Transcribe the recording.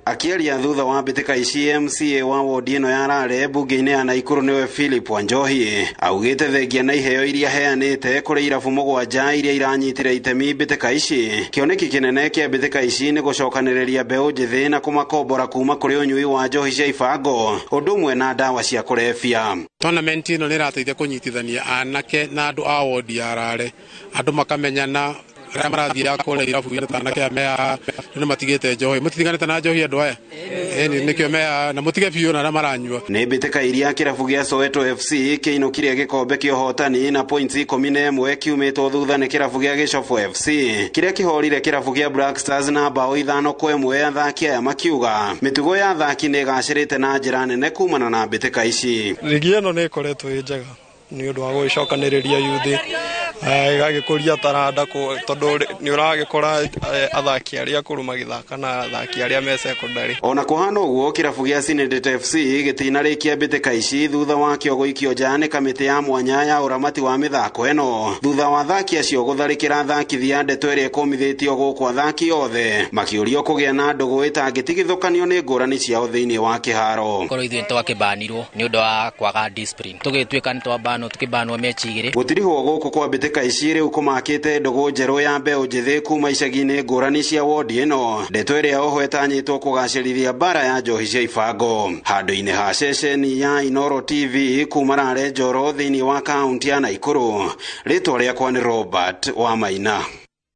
Akĩaria thutha wa mbĩtĩka ici, MCA wa wodi ĩno ya Rare mbunge-inĩ ya Naikuru nĩwe Philip Wanjohi augĩte thengia na iheo iria heanĩte kũrĩ irabu 7 iria iranyitire itemi mbĩtĩka ici, kĩoneki kĩnene kĩa mbĩtĩka ici nĩ gũcokanĩrĩria mbeũ njĩthĩ na kũmakombora kuma kũrĩ ũnyui wa njohi cia ibango ũndũ ũmwe na ndawa cia kũrebia. Tournament ĩno nĩ ĩrateithia kũnyitithania anake na andũ a wodi ya Rare, andũ makamenyana arĩa marathiĩ kũrĩa irabu ta anake aya me haha nĩ matigĩte njohi, mũtitiganĩte na njohi andũ aya nĩkĩo me haha na mũtige biũ na arĩa maranyua. Nĩ mbĩtĩka iria kĩrabu gĩa Soweto FC kĩinũkirie gĩkombe kĩa ũhotani na points 11 kiumĩtwo thutha nĩ kĩrabu gĩa Gĩcobo FC kĩrĩa kĩhorire kĩrabu kĩa Black Stars na bao 5-1. Athaki aya makiuga mĩtugo ya athaki nĩ ĩgacĩrĩte na njĩra nene kumana na mbĩtĩka ici. Rigi ĩno nĩ ĩkoretwo ĩ njega nĩ ũndũ wa gũgĩcokanĩrĩria yuthi, ĩgagĩkũria taranda, tondũ nĩ ũragĩkora athaki arĩa akũrũ magĩthaka na athaki arĩa me secondary. Ona kũhana ũguo, kĩrabu gĩa Sinedit FC gĩtinarĩkia mbĩtĩka ici thutha wakĩo gũikio nja nĩ kamĩtĩ ya mwanya ya ũramati wa mĩthako ĩno thutha wa athaki acio gũtharĩkĩra athakithia, ndeto ĩrĩa ĩkũmithĩtio gũkũ athaki othe makĩũrio kũgĩa na ndũgũ ĩtangĩtigithũkanio nĩ ngũrani ciao thĩinĩ wa kĩharo. Korwo ithuĩ nĩtwakĩbanirwo nĩ ũndũ wa kwaga discipline, tũgĩtuĩka nĩtwabanwo, tũkĩbanwo mechi 2. Gũtirihwo gũkũ kwa mbĩtĩka ici rĩu kũmakĩte ndũgũ njerũ ya mbeũ njĩthĩ kuma icagi-inĩ ngũrani cia wodi ĩno, ndeto ĩrĩa oho ĩtanyĩtwo kũgacĩrithia mbara ya njohi cia ibango. Handũ-inĩ ha ceceni ya Inooro TV kuma Rare Njoro thĩinĩ wa kaunti ya Naikuru, rĩtwa rĩakwa nĩ Robert Wamaina.